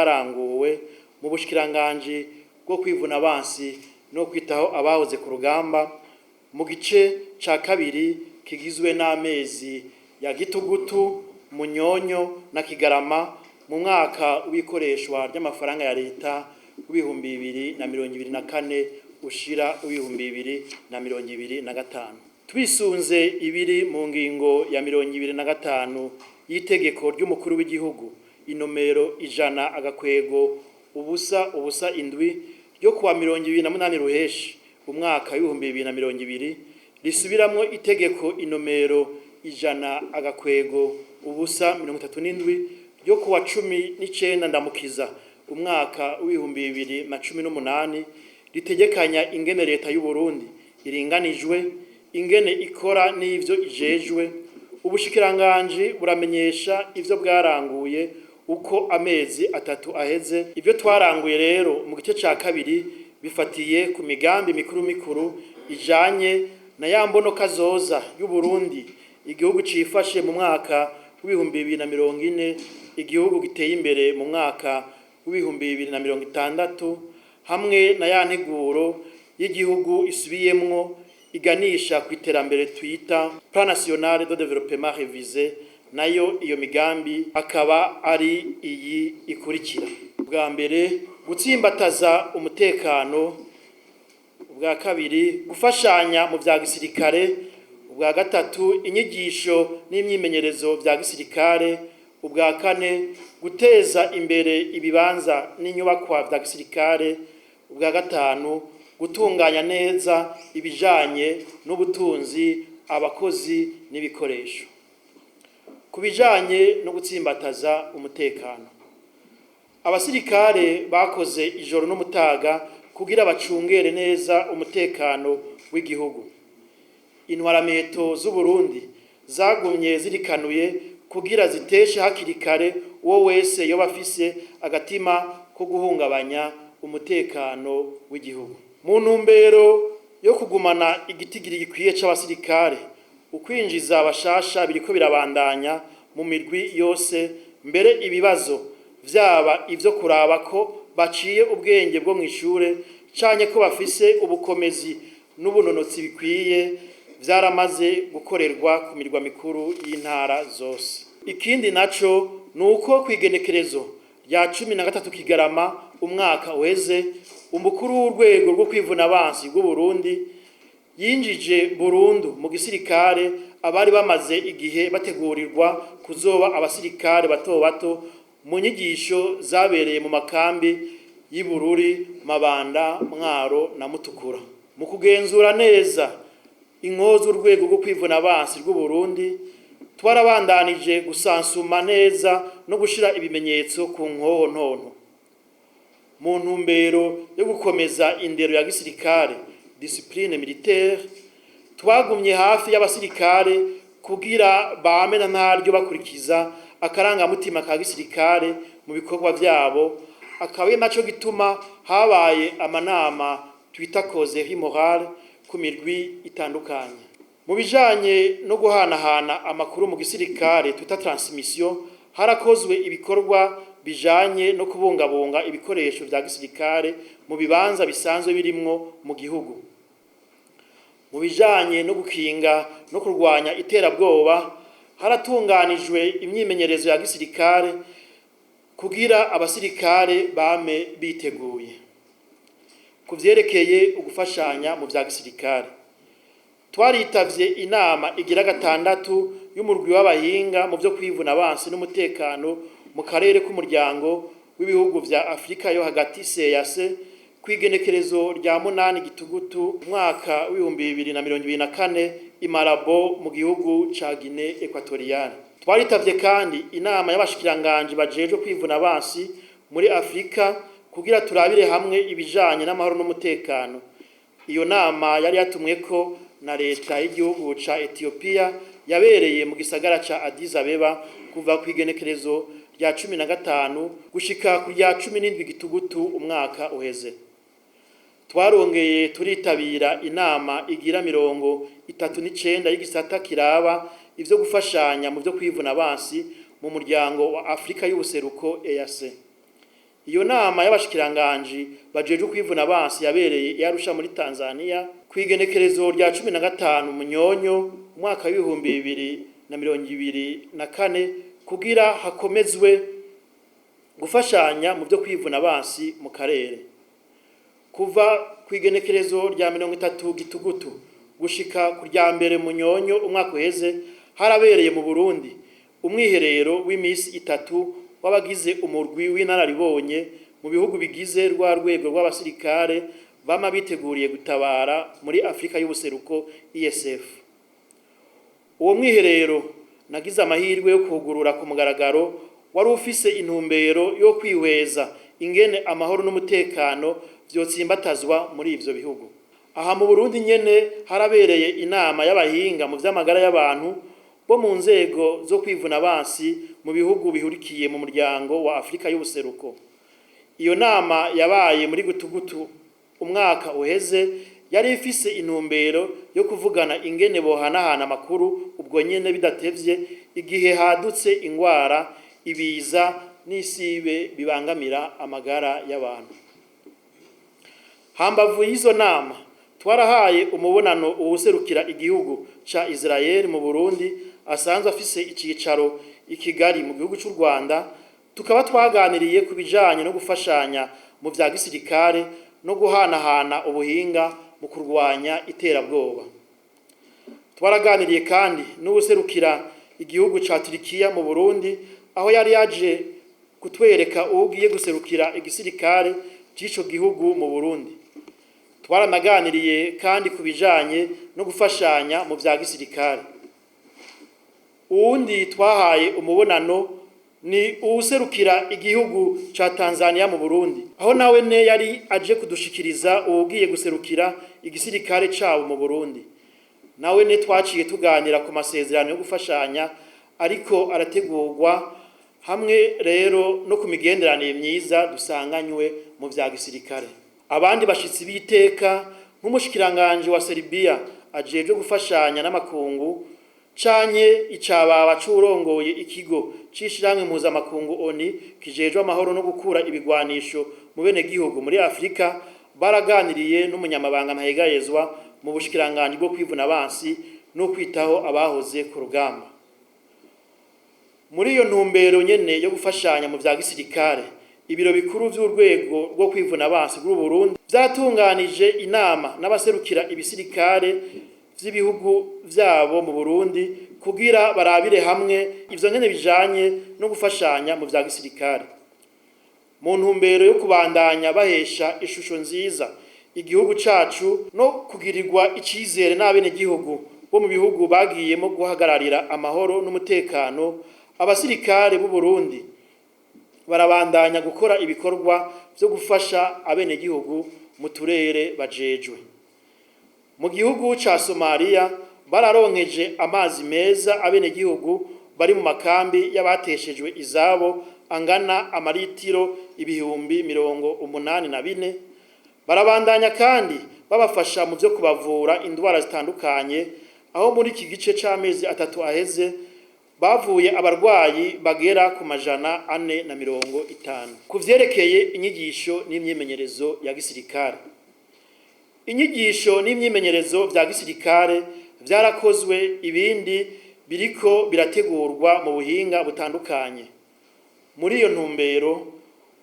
vyaranguwe mu bushikiranganji bwo kwivuna abansi no kwitaho abahoze ku rugamba mu gice ca kabiri kigizwe n'amezi ya Gitugutu, Munyonyo na Kigarama mu mwaka w'ikoreshwa ry'amafaranga ya leta w'2024 ushira w'2025. Twisunze ibiri mu ngingo ya 25 y'itegeko ry'umukuru w'igihugu inomero 100-007 ryo kuwa 28 Ruheshi umwaka w'2020 risubiramwo itegeko inomero 100-037 ryo kuwa 19 Ndamukiza umwaka w'2018 ritegekanya ingene leta y'u Burundi iringanijwe, ingene ikora n'ivyo ijejwe. Ubushikiranganji buramenyesha ivyo bwaranguye uko amezi 3 aheze. Ivyo twaranguye rero mu gice ca kabiri bifatiye ku migambi mikuru mikuru ijanye na ya mbono kazoza y'u Burundi, igihugu cifashe mu mwaka w'2040, igihugu giteye imbere mu mwaka w'2060, hamwe na ya nteguro y'igihugu isubiyemwo iganisha ku iterambere twita Plan National de Développement Révisé. Nayo iyo migambi akaba ari iyi ikurikira: bwa mbere, gutsimbataza umutekano; ubwa kabiri, gufashanya mu vya gisirikare; ubwa gatatu, inyigisho n'imyimenyerezo vya gisirikare; ubwa kane, guteza imbere ibibanza n'inyubakwa vya gisirikare; ubwa gatanu, gutunganya neza ibijanye n'ubutunzi, abakozi n'ibikoresho. Ku bijanye no gutsimbataza umutekano, abasirikare bakoze ijoro n'umutaga kugira bacungere neza umutekano w'igihugu. Intwaramiheto z'u Burundi zagumye zirikanuye kugira ziteshe hakiri kare uwo wese yoba afise agatima ko guhungabanya umutekano w'igihugu. Mu ntumbero yo kugumana igitigiri gikwiye c'abasirikare, ukwinjiza abashasha biriko birabandanya mu mirwi yose. Mbere ibibazo vyaba ivyo kuraba ko baciye ubwenge bwo mw'ishure canke ko bafise ubukomezi n'ubunonotsi bikwiye vyaramaze gukorerwa ku mirwa mikuru y'intara zose. Ikindi naco nuko kw'igenekerezo rya 13 Kigarama umwaka uheze, umukuru w'urwego rwo kwivuna abansi bw'u Burundi yinjije burundu mu gisirikare abari bamaze igihe bategurirwa kuzoba abasirikare bato bato mu nyigisho zabereye mu makambi y'Ibururi, Mabanda, Mwaro na Mutukura. Mu kugenzura neza inkozo urwego rwo kwivuna abansi rw'u Burundi, twarabandanije gusansuma neza no gushira ibimenyetso ku nkoho ntonto. Mu ntumbero yo gukomeza indero ya gisirikare, discipline militaire, twagumye hafi y'abasirikare kugira bame na ntaryo bakurikiza akarangamutima ka gisirikare mu bikorwa vyabo, akaba ari naco gituma habaye amanama twita causerie morale ku mirwi itandukanye. Mu bijanye no guhanahana amakuru mu gisirikare twita transmission, harakozwe ibikorwa bijanye no kubungabunga ibikoresho vya gisirikare mu bibanza bisanzwe birimwo mu gihugu. Mu bijanye no gukinga no kurwanya iterabwoba, haratunganijwe imyimenyerezo ya gisirikare kugira abasirikare bame biteguye. Ku vyerekeye ugufashanya mu vya gisirikare, twaritavye inama igira 6 y'umurwi w'abahinga mu vyo kwivuna abansi n'umutekano mu karere k'umuryango w'ibihugu vya Afrika yo hagati CEEAC kw'igenekerezo rya 8 Gitugutu umwaka w'2024 i Malabo mu gihugu ca Guinée Equatoriale. Twaritavye kandi inama y'abashikiranganji bajejwe kwivuna abansi muri Afrika kugira turabire hamwe ibijanye n'amahoro n'umutekano. Iyo nama yari yatumweko na leta y'igihugu ca Ethiopia, yabereye mu gisagara ca Addis Abeba kuva kw'igenekerezo rya 15 gushika ku rya 17 Gitugutu umwaka uheze. Twarongeye turitabira inama igira 39 y'igisata kiraba ivyo gufashanya mu vyo kwivuna abansi mu muryango wa Afrika y'ubuseruko EAC. Iyo nama y'abashikiranganji bajejwe kwivuna abansi yabereye i Arusha muri Tanzania kw'igenekerezo rya 15 Munyonyo umwaka w'2024 kugira hakomezwe gufashanya mu vyo kwivuna abansi mu karere. Kuva kw'igenekerezo rya 30 Gitugutu gushika ku rya mbere Munyonyo umwaka uheze, harabereye mu Burundi umwiherero w'imisi itatu w'abagize umurwi w'inararibonye mu bihugu bigize rwa rwego rw'abasirikare bama biteguriye gutabara muri Afrika y'ubuseruko ISF. Uwo mwiherero nagize amahirwe yo kugurura ku mugaragaro wari ufise intumbero yo kwihweza ingene amahoro n'umutekano vyotsimbatazwa muri ivyo bihugu. Aha mu Burundi nyene harabereye inama y'abahinga mu vy'amagara y'abantu bo mu nzego zo kwivuna abansi mu bihugu bihurikiye mu muryango wa Afrika y'ubuseruko. Iyo nama yabaye muri Gitugutu umwaka uheze, yari ifise intumbero yo kuvugana ingene bohanahana amakuru ubwo nyene bidatevye igihe hadutse ingwara, ibiza n'isibe bibangamira amagara y'abantu. Hambavu y'izo nama, twarahaye umubonano uwuserukira igihugu ca Israel mu Burundi asanzwe afise icicaro i Kigali mu gihugu c'u Rwanda, tukaba twaganiriye ku bijanye no gufashanya mu vya gisirikare no guhanahana ubuhinga mu kurwanya iterabwoba. Twaraganiriye kandi n'uwuserukira igihugu ca Turikiya mu Burundi, aho yari yaje kutwereka uwugiye guserukira igisirikare c'ico gihugu mu Burundi. Twaranaganiriye kandi ku bijanye no gufashanya mu vya gisirikare. Uwundi twahaye umubonano ni uwuserukira igihugu ca Tanzania mu Burundi, aho nawe ne yari aje kudushikiriza uwugiye guserukira igisirikare cabo mu Burundi. Nawe ne twaciye tuganira ku masezerano yo gufashanya ariko arategurwa, hamwe rero no ku migenderanire myiza dusanganywe mu vya gisirikare. Abandi bashitsi b'iteka nk'umushikiranganje wa Serbia ajejwe gufashanya n'amakungu, canke icababa c'uwurongoye ikigo c'ishirahamwe mpuzamakungu ONU kijejwe amahoro no gukura ibigwanisho mu benegihugu muri Afrika, baraganiriye n'umunyamabanga ntahegayezwa mu bushikiranganji bwo kwivuna abansi no kwitaho abahoze ku rugamba. Muri iyo ntumbero nyene yo gufashanya mu vya gisirikare, ibiro bikuru vy'urwego rwo kwivuna abansi bw'u Burundi vyatunganije inama n'abaserukira ibisirikare vy'ibihugu vyabo mu Burundi kugira barabire hamwe ivyo nyene bijanye no gufashanya mu vya gisirikare. Mu ntumbero yo kubandanya bahesha ishusho nziza igihugu cacu no kugirirwa icizere n'abenegihugu bo mu bihugu bagiyemo guhagararira amahoro n'umutekano, abasirikare b'u Burundi barabandanya gukora ibikorwa vyo gufasha abenegihugu mu turere bajejwe. Mu gihugu ca Somalia bararonkeje amazi meza abenegihugu bari mu makambi y'abateshejwe izabo angana amaritiro 84,000. Barabandanya kandi babafasha mu vyo kubavura indwara zitandukanye, aho muri iki gice c'amezi 3 aheze bavuye abarwayi bagera ku 450. Ku vyerekeye inyigisho n'imyimenyerezo ya gisirikare, inyigisho n'imyimenyerezo vya gisirikare vyarakozwe, ibindi biriko birategurwa mu buhinga butandukanye. Muri iyo ntumbero,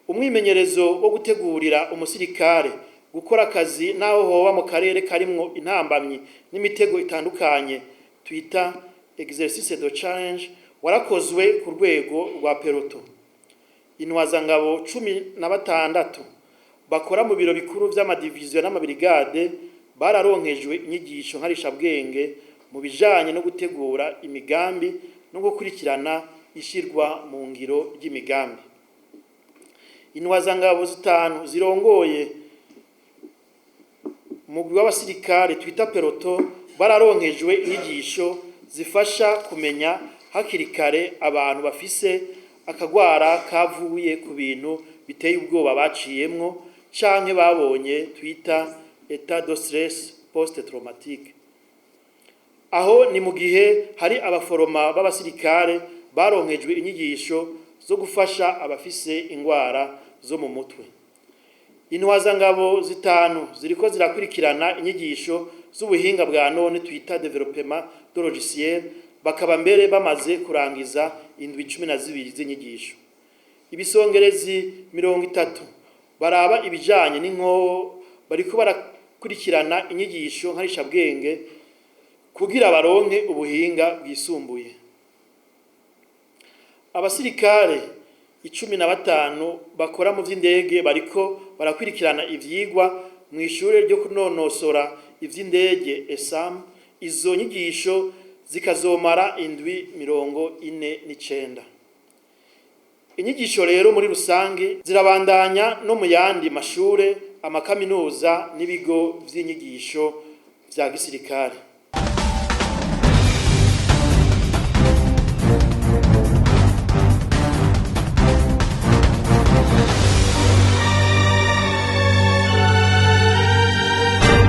umwimenyerezo wo gutegurira umusirikare gukora akazi naho hoba mu karere karimwo intambamyi n'imitego itandukanye, twita exercice de challenge, warakozwe ku rwego rwa peloton. Intwazangabo 16 bakora mu biro bikuru vy'amadiviziyo n'amabirigade bararonkejwe inyigisho nkarishabwenge mu bijanye no gutegura imigambi no gukurikirana ishirwa mu ngiro ry'imigambi. Intwazangabo 5 zirongoye umugwi w'abasirikare twita peloton bararonkejwe inyigisho zifasha kumenya hakiri kare abantu bafise akagwara kavuye ku bintu biteye ubwoba baciyemwo canke babonye, twita état de stress post traumatique. Aho ni mu gihe hari abaforoma b'abasirikare baronkejwe inyigisho zo gufasha abafise ingwara zo mu mutwe. Intwazangabo zitanu ziriko zirakurikirana inyigisho z'ubuhinga bwa none twita développement de logiciel, bakaba mbere bamaze kurangiza indwi 12 z'inyigisho. Ibisongerezi 30 baraba ibijanye n'inkoho bariko barakurikirana inyigisho nkarishabwenge kugira baronke ubuhinga bwisumbuye. Abasirikare 15 bakora mu vy'indege bariko barakurikirana ivyigwa mu ishure ryo kunonosora ivy'indege ESAM. Izo nyigisho zikazomara indwi 49. Inyigisho rero muri rusange zirabandanya no mu yandi mashure, amakaminuza n'ibigo vy'inyigisho vya gisirikare.